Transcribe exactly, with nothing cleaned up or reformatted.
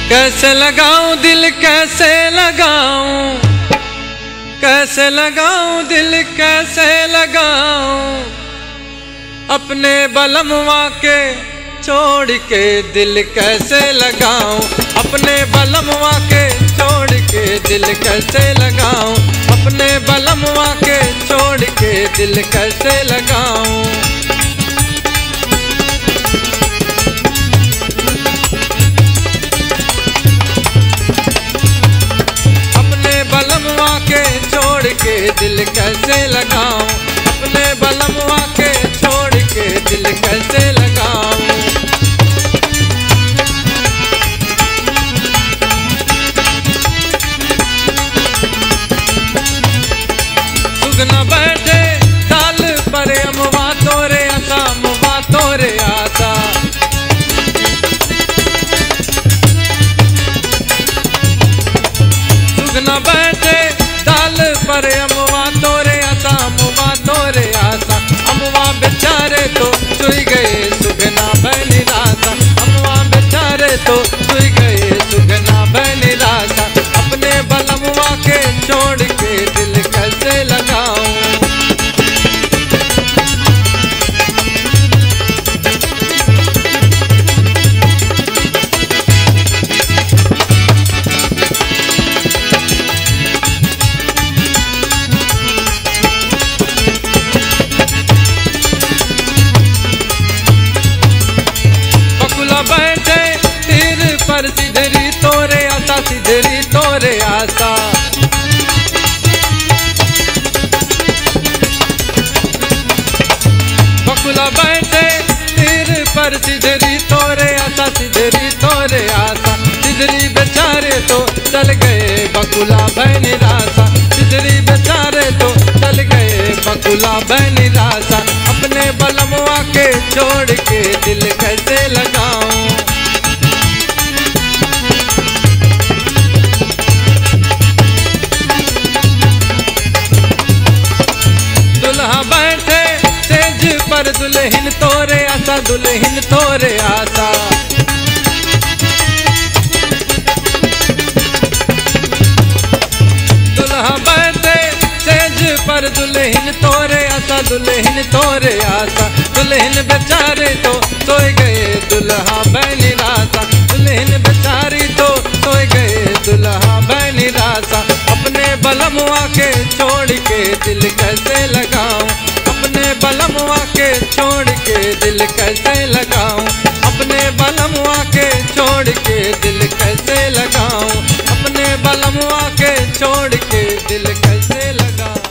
कैसे लगाऊं दिल, कैसे लगाऊं, कैसे लगाऊं दिल, कैसे लगाऊं, अपने बलमवा के छोड़ के दिल कैसे लगाऊं, अपने बलमवा के छोड़ के दिल कैसे लगाऊं, अपने बलमवा के छोड़ के दिल कैसे लगाऊं। अपने बलमवा के छोड़ के दिल कैसे लगाऊं, अपने बलमवा के छोड़ के दिल कैसे लगाऊं। सुगना बैठे डाल पर अमवा तोरे आसा, अमवा तोरे आसा। सुगना बैठे डाल पर अमवा तोरे आसा, अमवा तोरे आसा। अमवा बेचारे तो चुई गए सुगना भए निरासा, अमवा बेचारे तो चुई गए सुगना भए निरासा। अपने बलमवा के छोड़ के दिल कैसे लगाऊं। बकुला बैठे तीर पर सिधरी तोरे आसा, सिधरी तोरे आसा। बकुला बैठे तीर पर सिधरी तोरे आसा, सिधरी तोरे आसा। सिधरी बेचारे तो चल गए बकुला भए निरासा, सिधरी बेचारे तो चल गए बकुला भए निरासा। अपने बलमवा के छोड़ के दिल कैसे लगाऊं। दुल्हा बैठे सेज पर दुल्हिन तोरे आसा, दुल्हिन तोरे आसा। दुल्हा बैठे सेज पर दुल्हिन तोरे आसा, दुल्हिन तोरे आसा। दुल्हिन बेचारे तो सोए गए दुल्हा भए निरासा, दुल्हिन बेचारी तो सोए गए दुल्हा भए निरासा। अपने बलमवा के छोड़ के दिल कैसे लगाऊं, अपने बलमवा के छोड़ के दिल कैसे लगाऊं, अपने बलमवा के छोड़ के दिल कैसे लगाऊं, अपने बलमवा के छोड़ के दिल कैसे लगाऊं।